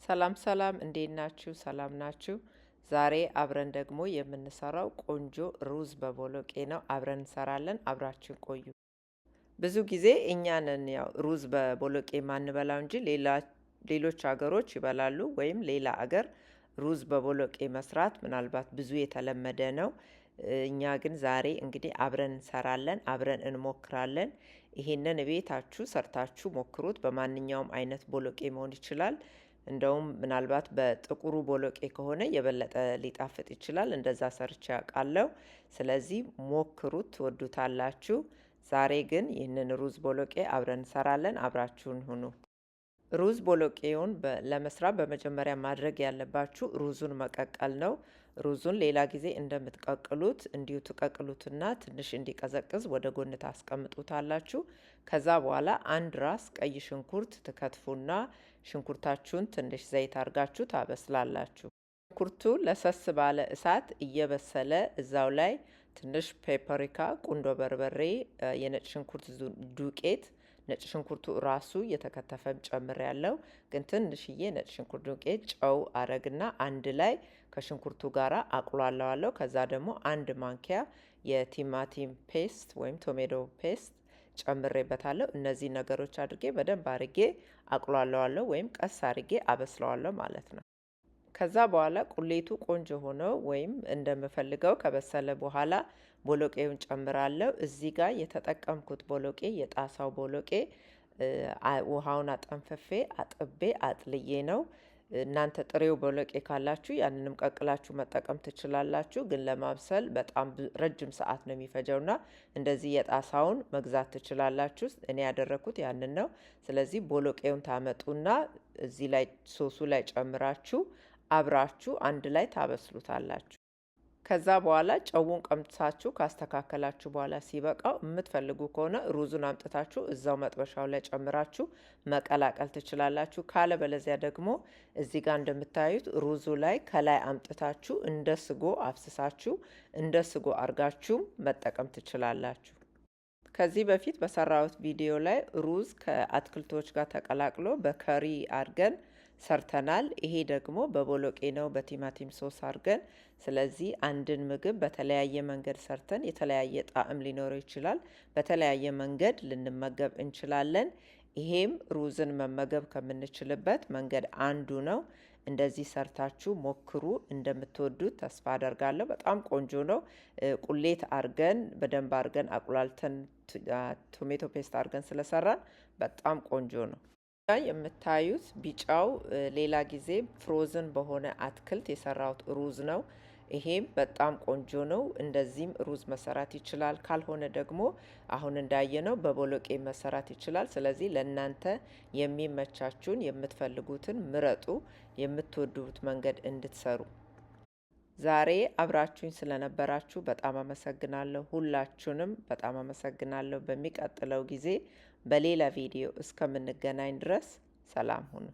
ሰላም ሰላም፣ እንዴት ናችሁ? ሰላም ናችሁ? ዛሬ አብረን ደግሞ የምንሰራው ቆንጆ ሩዝ በቦሎቄ ነው። አብረን እንሰራለን። አብራችን ቆዩ። ብዙ ጊዜ እኛ ነን ያው ሩዝ በቦሎቄ ማንበላው እንጂ ሌሎች ሀገሮች ይበላሉ፣ ወይም ሌላ አገር ሩዝ በቦሎቄ መስራት ምናልባት ብዙ የተለመደ ነው። እኛ ግን ዛሬ እንግዲህ አብረን እንሰራለን፣ አብረን እንሞክራለን። ይሄንን ቤታችሁ ሰርታችሁ ሞክሩት። በማንኛውም አይነት ቦሎቄ መሆን ይችላል። እንደውም ምናልባት በጥቁሩ ቦሎቄ ከሆነ የበለጠ ሊጣፍጥ ይችላል። እንደዛ ሰርቼ አውቃለሁ። ስለዚህ ሞክሩት፣ ትወዱታላችሁ። ዛሬ ግን ይህንን ሩዝ ቦሎቄ አብረን እንሰራለን። አብራችሁን ሁኑ። ሩዝ ቦሎቄውን ለመስራት በመጀመሪያ ማድረግ ያለባችሁ ሩዙን መቀቀል ነው። ሩዙን ሌላ ጊዜ እንደምትቀቅሉት እንዲሁ ትቀቅሉትና ትንሽ እንዲቀዘቅዝ ወደ ጎን ታስቀምጡታላችሁ። ከዛ በኋላ አንድ ራስ ቀይ ሽንኩርት ትከትፉና ሽንኩርታችሁን ትንሽ ዘይት አርጋችሁ ታበስላላችሁ። ሽንኩርቱ ለሰስ ባለ እሳት እየበሰለ እዛው ላይ ትንሽ ፔፐሪካ፣ ቁንዶ በርበሬ፣ የነጭ ሽንኩርት ዱቄት፣ ነጭ ሽንኩርቱ ራሱ የተከተፈም ጨምር ያለው ግን ትንሽዬ ነጭ ሽንኩርት ዱቄት፣ ጨው አረግና አንድ ላይ ከሽንኩርቱ ጋራ አቁላለዋለሁ። ከዛ ደግሞ አንድ ማንኪያ የቲማቲም paste ወይም tomato paste ጨምሬበታለሁ። እነዚህ ነገሮች አድርጌ በደንብ አርጌ አቁላለዋለሁ ወይም ቀስ አርጌ አበስለዋለሁ ማለት ነው። ከዛ በኋላ ቁሌቱ ቆንጆ ሆኖ ወይም እንደምፈልገው ከበሰለ በኋላ ቦሎቄውን ጨምራለሁ። እዚህ ጋር የተጠቀምኩት ቦሎቄ የጣሳው ቦሎቄ ውሃውን አጠንፍፌ አጥቤ አጥልዬ ነው። እናንተ ጥሬው ቦሎቄ ካላችሁ ያንንም ቀቅላችሁ መጠቀም ትችላላችሁ። ግን ለማብሰል በጣም ረጅም ሰዓት ነው የሚፈጀውና እንደዚህ የጣሳውን መግዛት ትችላላችሁ። እኔ ያደረኩት ያንን ነው። ስለዚህ ቦሎቄውን ታመጡና እዚህ ላይ ሶሱ ላይ ጨምራችሁ አብራችሁ አንድ ላይ ታበስሉታላችሁ። ከዛ በኋላ ጨውን ቀምሳችሁ ካስተካከላችሁ በኋላ ሲበቃው የምትፈልጉ ከሆነ ሩዙን አምጥታችሁ እዛው መጥበሻው ላይ ጨምራችሁ መቀላቀል ትችላላችሁ። ካለበለዚያ ደግሞ እዚህ ጋር እንደምታዩት ሩዙ ላይ ከላይ አምጥታችሁ እንደ ስጎ አፍስሳችሁ እንደ ስጎ አርጋችሁም መጠቀም ትችላላችሁ። ከዚህ በፊት በሰራሁት ቪዲዮ ላይ ሩዝ ከአትክልቶች ጋር ተቀላቅሎ በከሪ አድርገን ሰርተናል። ይሄ ደግሞ በቦሎቄ ነው፣ በቲማቲም ሶስ አድርገን። ስለዚህ አንድን ምግብ በተለያየ መንገድ ሰርተን የተለያየ ጣዕም ሊኖረው ይችላል። በተለያየ መንገድ ልንመገብ እንችላለን። ይሄም ሩዝን መመገብ ከምንችልበት መንገድ አንዱ ነው። እንደዚህ ሰርታችሁ ሞክሩ። እንደምትወዱት ተስፋ አደርጋለሁ። በጣም ቆንጆ ነው። ቁሌት አርገን በደንብ አርገን አቁላልተን tomato paste አርገን ስለሰራን በጣም ቆንጆ ነው። የምታዩት ቢጫው ሌላ ጊዜ frozen በሆነ አትክልት የሰራሁት ሩዝ ነው። ይሄም በጣም ቆንጆ ነው። እንደዚህም ሩዝ መሰራት ይችላል። ካልሆነ ደግሞ አሁን እንዳየነው በቦሎቄ መሰራት ይችላል። ስለዚህ ለእናንተ የሚመቻችሁን የምትፈልጉትን ምረጡ፣ የምትወዱት መንገድ እንድትሰሩ። ዛሬ አብራችሁኝ ስለነበራችሁ በጣም አመሰግናለሁ። ሁላችሁንም በጣም አመሰግናለሁ። በሚቀጥለው ጊዜ በሌላ ቪዲዮ እስከምንገናኝ ድረስ ሰላም ሁኑ።